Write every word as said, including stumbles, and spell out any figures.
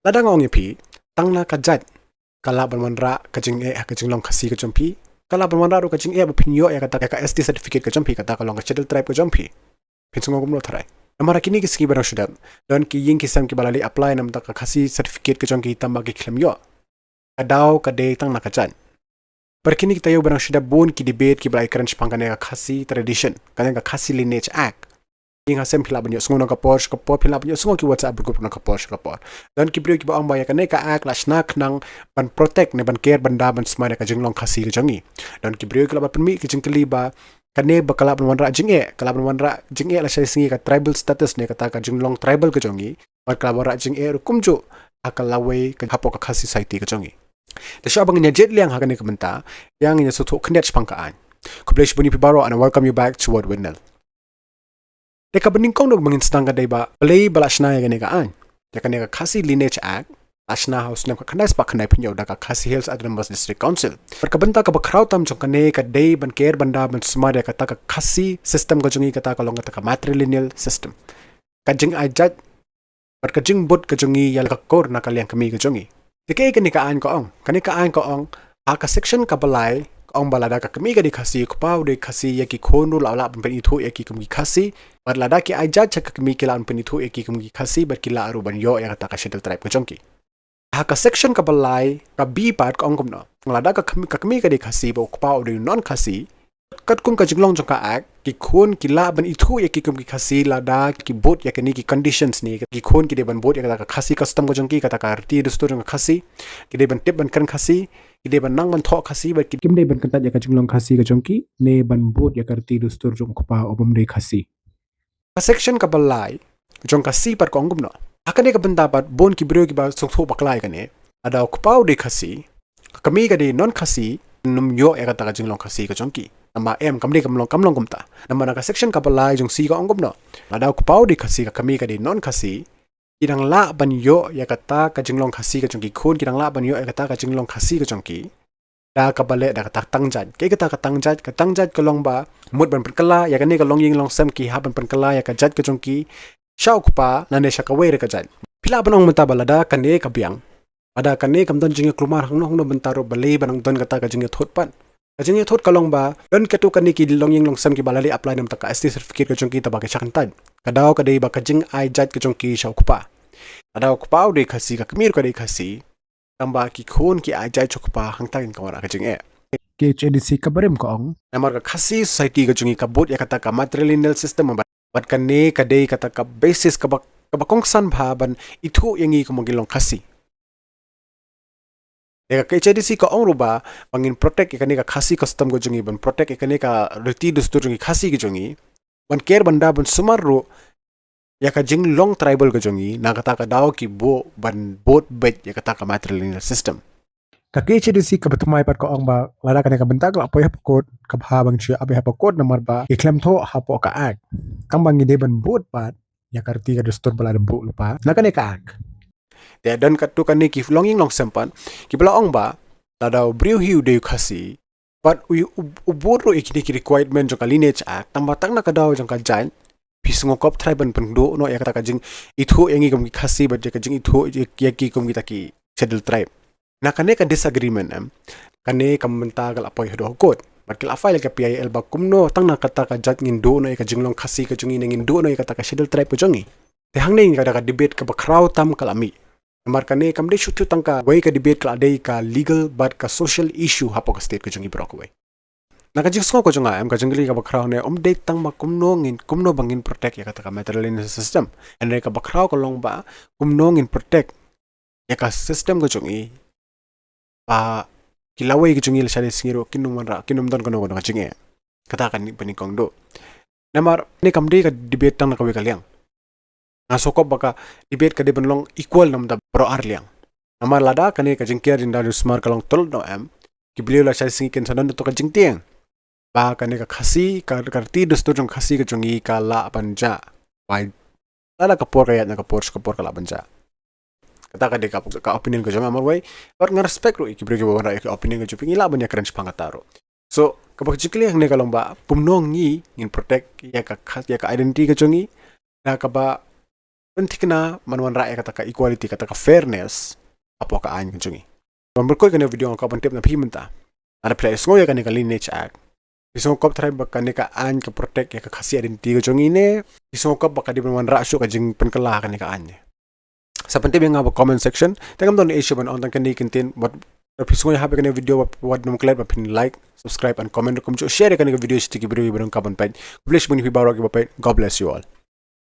Lada nga ong ïa phi, tang na ka jait ka lah ban wanrah ka jingeh ha ka jinglong Khasi ka jong phi, ka lah ban wanrah ruh ka jingeh ba phin ïoh ïa kata ka S T certificate ka jong phi, kata ka long ka Schedule Tribe ka jong phi. Phin sngew kumno tharai? Namar ha kine ki sngi ba dang shu dep, don ki ïing ki sem kiba la leit apply namar ka Khasi certificate ka jong ki tang ba ki khlem ïoh. Ka daw ka dei tang na ka jait. Bad kine ki taïew ba dang shu dep bun ki debate kiba la ïakren shaphang kane ka Khasi tradition, kane ka Khasi Lineage Act. Ïing ha sem phi lah ban ïohsngew na ka por sha ka por, phi lah ban ïohsngew ki WhatsApp group na ka por sha ka por. Don ki briew kiba ong ba ïa kane ka act la shna khnang ban protect ne ban ker ban da ban sumar ïa ka jinglong Khasi ka jong ngi. Don ki briew ki lah ban pynmih ki jingkylli ba kane ba ka lah ban wanrah jingeh, ka lah ban wanrah jingeh lashai sngi ka tribal status ne kata ka jinglong tribal ka jong ngi, bad ka lah ban wanrah jingeh ruh kumjuh ha ka lawei ka hapoh ka Khasi society ka jong ngi. Te shuwa ba ngin ïa jied liang ha kane ka bynta, ïa ngin ïa sngewthuh khyndiat shaphang ka aiñ. Khublei shibun ïa phi baroh and I welcome you back to Word with Nel. Te kaba nyngkong dei ba ngin sdang ka dei ba balei ba la shna ïa kane ka aiñ, ïa kane ka Khasi Lineage Act, la shna ha u snem khatkhyndai spah khyndaiphew hynñiew da ka Khasi Hills Autonomous District Council. Bad ka bynta kaba khraw tam jong kane ka dei ban ker ban da ban sumar ïa kata ka Khasi system ka jong ngi, kata ka long kata ka matrilineal system. Ka jingai jait bad ka jingbud ka jong ngi ïa la ka kur na ka liang kmie ka jong ngi. Te kaei kane ka aiñ ka ong? Kane ka aiñ ka ong, ha ka section kaba lai, ka ong ba lada ka kmie ka dei Khasi, u kpa u dei Khasi, ïa ki khun ruh la lah ban pynithuh ïa ki kum ki Khasi, bad lada ki ai jait sha ka kmie ki lah ban pynithuh ïa ki kum ki Khasi, bad ki lah ruh ban ïoh ïa kata ka Schedule Tribe ka jong ki. Ha ka section kaba lai, ka B pat ka ong kumno? Lada ka kmie, ka kmie ka dei Khasi bad u kpa u dei u non Khasi, katkum ka jinglong jong ka act, ki khun ki lah ban ithuh ïa ki kum ki Khasi lada ki bud ïa kine ki conditions ne, ki khun ki dei ban bud ïa kata ka Khasi custom ka jong ki, kata ka riti dustur jong ka Khasi, ki dei ban tip ban kren Khasi, ki dei ban nang ban thoh Khasi, bad kim dei ban kyntait ïa ka jinglong Khasi ka jong ki ne ban bud ïa ka riti dustur jong u kpa u bym dei Khasi. Ka section kaba lai jong ka C pat ka ong kumno? Ha kane ka bynta pat bun ki briew kiba sngewthuh bakla ïa kane. Lada u kpa u dei Khasi, ka kmie ka dei non Khasi, nym ïoh ïa kata ka jinglong Khasi ka jong ki. Namar em, kam dei, kam long, kam long kumta. Namar na ka section kaba lai jong C ka ong kumno? Lada u kpa u dei Khasi, ka kmie ka dei non Khasi, ki dang lah ban ïoh ïa kata ka jinglong Khasi ka jong ki, khun ki dang lah ban ïoh ïa kata ka jinglong Khasi ka jong ki da kaba leh da kata ka tang jait. Kaei kata ka tang jait? Ka tang jait ka long ba mut ban pynkylla ïa kane ka longïing longsem, ki hap ban pynkylla ïa ka jait ka jong ki sha u kpa lane sha kawei re ka jait. Phi lah ban ong mynta ba lada kane ka biang, lada kane kam don jingïakulmar hangno hangno, mynta ruh balei ba nang don kata ka jingïathut pat? Ka jingïathut ka long ba don katto katne ki longïing longsem kiba la leit apply namar ka S T certificate ka jong ki, tangba ki shah kyntait. Ka daw ka dei ba ka jingai jait ka jong ki sha u kpa. Lada u kpa u dei Khasi, ka kmie ruh ka dei Khasi, tangba ki khun ki ai jait sha u kpa, hangta kin wanrah ka jingeh. K H A D C kaba rim ka ong, namar ka Khasi society ka jong ngi ka bud ïa kata ka matrilineal system, bad, bad kane ka dei kata ka basis kaba, kaba kongsan bha ban ithuh ïa ngi kum ki long Khasi. Ïa ka K H A D C ka ong ruh ba, ba ngin protect ïa kane ka Khasi custom ka jong ngi, ban protect ïa kane ka riti dustur jong ngi, Khasi ka jong ngi, ban ker ban da ban sumar ruh ïa ka jinglong tribal ka jong ngi, na kata ka daw ki buh ban bud beit ïa kata ka matrilineal system. Ka K H A D C kaba thymmai pat ka ong ba lada kane ka bynta ka la poi hapoh kot, ka bha ba ngin shu ïa ap hapoh kot namar ba ki khlem thoh hapoh ka act. Tangba ngi dei ban bud pat ïa ka riti ka dustur ba la dep buh lypa na kane ka act. Te don katto katne ki longïing longsem pat kiba la ong ba lada u briew hi u dei u Khasi, bad u, u, u bud ruh ïa kine ki requirement jong ka Lineage Act, tangba tang na ka daw jong ka jait, phi sngewkop tharai ban pynduh noh ïa kata ka jingithuh ïa ngi kum ki Khasi bad ïa ka jingithuh ïa, ïa ki kum kita ki Schedule Tribe. Na kane ka disagreement em, kane ka bynta ka la poi haduh ha kot. Bad ki la file ïa ka P I L ba kumno tang na kata ka jait ngin duh noh ïa ka jinglong Khasi ka jong ngi ne ngin duh noh ïa kata ka Schedule Tribe ka jong ngi. Te hangne ka da ka debate kaba khraw tam ka la mih. Namar kane kam dei shuh shuh tang kawei ka debate, ka la dei ka legal bad ka social issue hapoh ka state ka jong ngi baroh kawei. Na ka jingsngew ka jong nga em, ka jingkylli kaba khraw ne, ym dei tang ba kumno ngin, kumno ba ngin protect ïa kata ka matrilineal system. Hynrei kaba khraw ka long ba kumno ngin protect ïa ka system ka jong ngi, ba ki lawei ki jong ngi lashai sngi ruh kin ym wanrah, kin ym don kano kano ka jingeh. Kata ka nyngkong duh. Namar ne kam dei ka debate tang na kawei ka liang. Nga sngewkop ba ka debate ka dei ban long equal namar baroh ar liang. Namar lada kane ka jingker jingdaw jingsumar ka long tlot noh em, ki briew lashai sngi kin sa don to ka jingtieng ba kane ka Khasi, ka, ka riti dustur jong Khasi ka jong ngi ka lah ban jah. Bai, lada ka por ka ïaid na ka por, sha ka por ka lah ban jah. Kata ka dei ka, ka opinion ka jong nga marwei. Bad nga respect ruh ïa ki briew kiba wanrah ïa ka opinion ka jong ki, ngi lah ban ïakren shaphang kata ruh. So kaba jingkylli hangne ka long ba kumno ngi ngin protect ïa ka, ïa ka identity ka jong ngi, da kaba pynthikna ban wanrah ïa kata ka equality, kata ka fairness hapoh ka aiñ ka jong ngi. Ban pyrkhat ïa kane ka video nga kwah ban tip na phi mynta. Lada phi la ïohsngew ïa kane ka Lineage Act, phi sngewkwah trai ba kane ka aiñ ka protect ïa ka Khasi identity ka jong ngi ne phi sngewkwah ba ka dei ban wanrah shuh ka jingpynkylla ha kane ka aiñ ne? Sa pyntip ïa nga hapoh comment section. Te ngam don ei shuh ban ong tang kane ka ktien, wat, lada phi sngewkwah ïa kane ka video, wat, wat nym klet ba phin like, subscribe and comment, kumjuh share ïa kane ka video sha ki briew kiba donkam ban peit. Khublei shibun ïa phi baroh kiba peit. God bless you all.